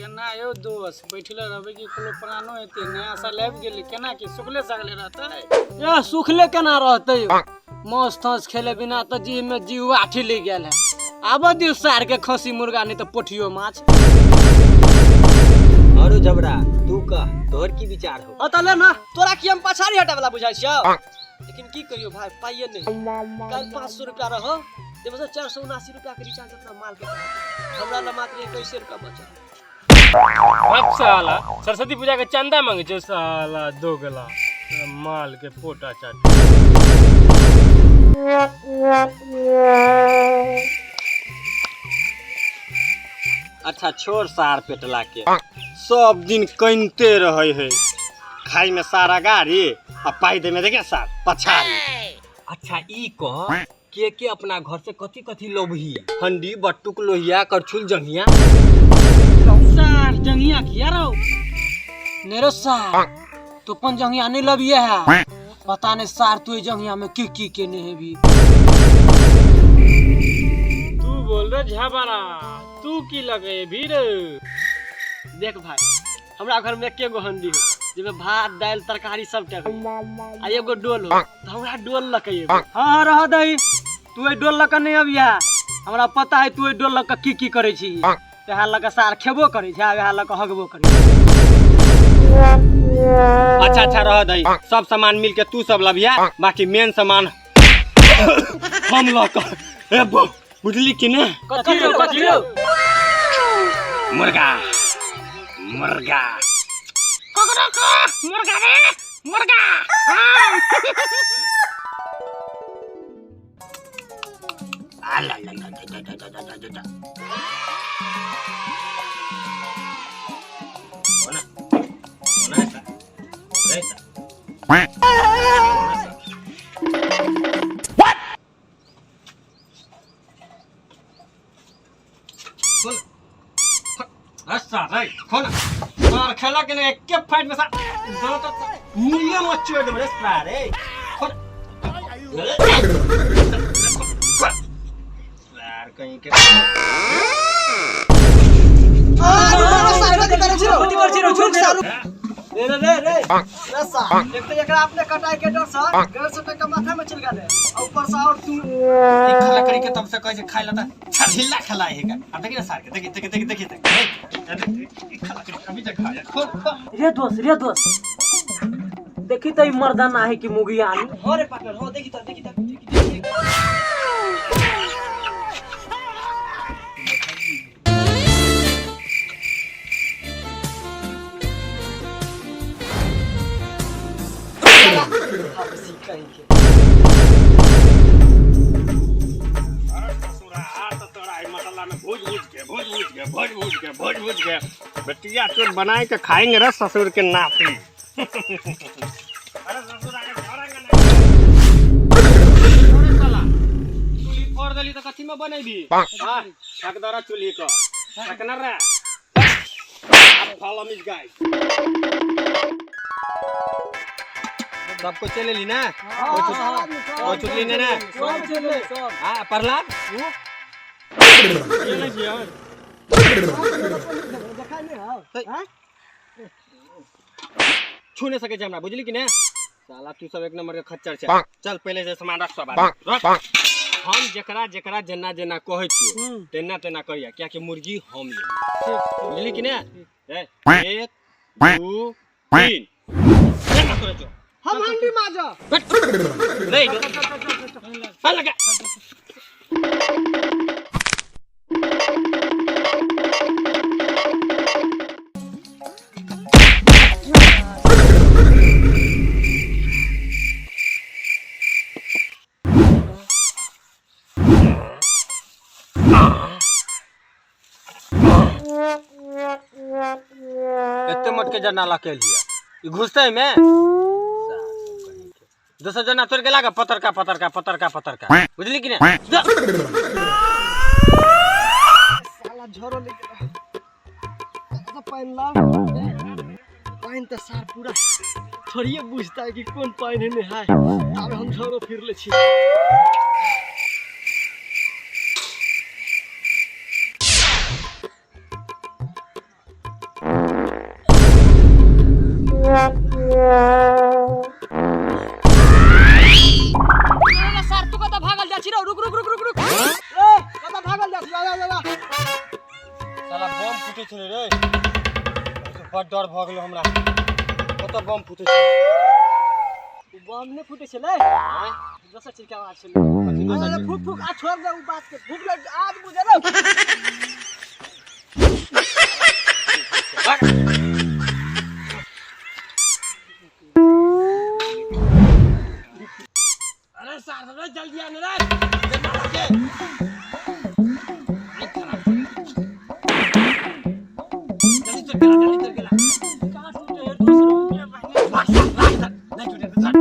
केना यौ दोस्त, बैठले रहबै कि कोनो प्लानो हेतै? नया साल आबि गेलै, केना की सुखले सागले रहतै? ए सुखले केना रहतै यौ? मांस तांस खेले बिना तऽ जीह में जीव आठी ले गेल है। आबऽ दियौ सार के खसी मुर्गा, नहीं तऽ पोठियो माछ। आरो झबरा, तू कह, तोहर की विचार हो? हाँ तऽ ले ना, तोरा की हम पछाड़ी हटे वाला बुझाइ छियौ? लेकिन की कहियो भाई, पाइए नहीं। काल्हि 500 रुपया रहो, जाहिमे से 479 रुपया के रिचार्ज अपना माल के करा दे। हमरा लग मात्र 21 रुपया बचल। अब साला सरस्वती पूजा के चंदा मांगे छे साला दोगला, तोरा माल के पोटा चाट। अच्छा छोड़ सार पेटला के, सब दिन कनिते रहे है, खाई में सारा गाड़ी आ पाई दे में देखे सार पछाड़ी। अच्छा ई कह, के अपना घर से कथी कथी लोभही? हंडी, बट्टुक, लोहिया, करछुल, जंघिया। सार जंघिया किया रहो नेरो सार, तो अपन जंघिया नहीं लबिए है, पता नहीं सार तू जंघिया में की की केने हेबी। तू बोल रे झबरा, तू की लगे भी रे? देख भाई, हमरा घर में एके गो हंडी हो जेमे भात दालि तरकारी सबटा हो, आ एगो डोल हो, तऽ हमरा डोल लऽ के एगो। हाँ हाँ रह दही, तू एहि डोल लऽ के नहीं अबिहा, हमरा पता है तू एहि डोल लऽ के की की करै छी। वएह लऽ के सार खेबो करै छै आ वएह लऽ के हगबो करै छै। अच्छा अच्छा रह दही, सब सामान मिल के तू सब लबिया, बाकी मेन सामान हम लऽ के एबो, बुझली कि ने? कथी रौ, कथी रौ? मुर्गा, मुर्गा। मुर्गा रे मुर्गा। अच्छा रे खोल, मार खेला के ने एके फाइट में सा दांत मुंडिया में चोट देबे रे सारे। खोल यार कहीं के। रे रे रे रे रे सार, एक तऽ एकरा अपने कटाई के डर से गैर से के माथा में चल गेलै, आ ऊपर से और तू ई खाला करी के तब से कहै छै खाइ ला त छढ़िल्ला खेला है का। अब देखी ना सार के, देखी देखी देखी देखी देखी, ई खाला करी अभी तक खा जा, खोल खोल। रे दोस्त, रे दोस्त, देखी तऽ ई मर्दाना है कि मुगियानी? हो रे पार्टनर, हो देखी तऽ, देखी तऽ, देखी, देखी, देखी। मसाला में भूज भूज के, भूज भूज के, भूज भूज के, भूज भूज के बेटिया चोर बनाए के खाएंगे रे ससुर के नाती। अरे ससुर आके छोड़ेंगे नहीं। अरे साला, चूल्ही फोड़ देली तो कथी में बनेबी? हाँ, ठक दरा चूल्ही को। ठकना रे। अब फॉलो मी गाइस। सबको चले ली ना? कोई छुटली नहीं ना? सब चले, सब। हाँ, प्रहलाद? देखा नहीं हो? हाँ? छू नहीं सके छै हमरा, बुझली कि ने? साला तू सब एक नंबर के खच्चर छै। चल पहले से सामान रख, सब रख। हम जेकरा जेकरा जेना जेना कहै छियै तेना तेना करिया, कियाकि मुर्गी हम लेबै, बुझली कि ने? ए, 1 2 3 जेना करै छौ। हम हंडी माजो। रे, चल लगा। एते मोट के जनाला के लिए ई घुसते में दोसर जना तोड़ के लागा, पतरका पतरका पतरका पतरका, बुझली कि ने? साला झोरो ले गेला। तो पानि लाओ, पानि तऽ सार पूरा थोड़िए बुझता है कि कोन पानि है नहीं है। आब हम झोरो फिर ले छी। बड़ डर भऽ गेलो हमरा। कतऽ बम फूटै छै? उ बम नहि फूटै छलै, दोसर चीज के आवाज छलै। अरे फूक फूक आ छोड़ दे उ बात के, फूक ले आज बुझल। अरे सार सब जल्दी आने रे, के जल्दी चल गेला, जल्दी चल गेला। कहाँ टूटे है दोसर? भाग सार, भाग इधर। नहीं टूटे तो चल।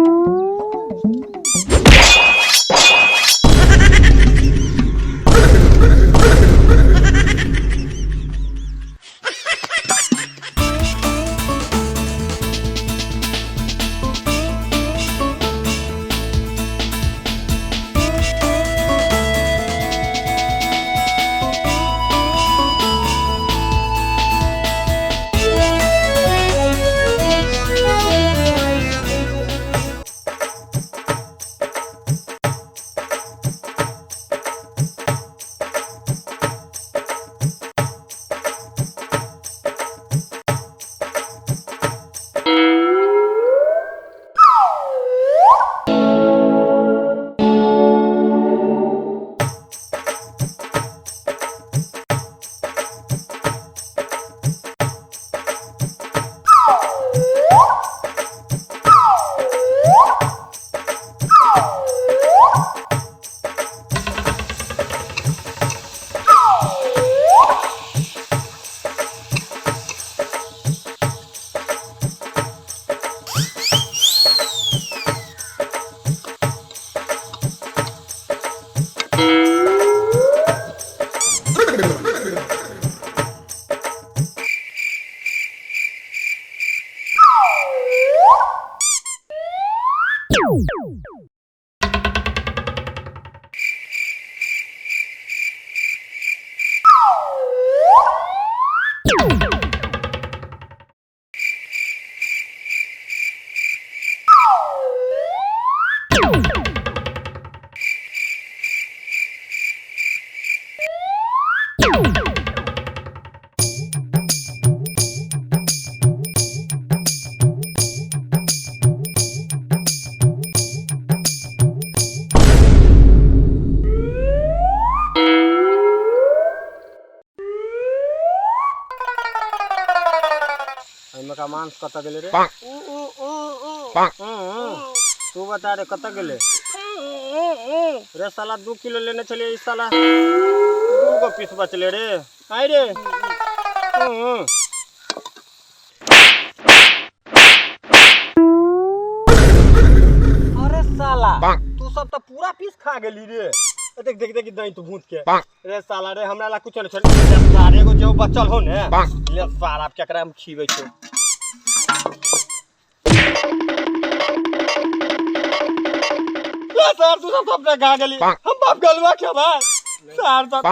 एहिमे का मांस कतऽ गेलै रे? उ उ उ उ। तू बता रे, कतऽ गेलै रे? साला 2 किलो लेने छलियै, ई साला 2 गो पीस बचले रे। आइ रे। अरे साला तू सब तऽ पूरा पीस खा गेली रे। देख देख देख दही तू भूत के रे। साला रे, हमरा ला कुछ नहीं छोड़। ले सारे एगो जो बचल हो ने, ले साला, अब केकरा हम खीबै छौ। ले सार, तू सब अपने खा गेली, हम बाप गलवा खेबै सार सब।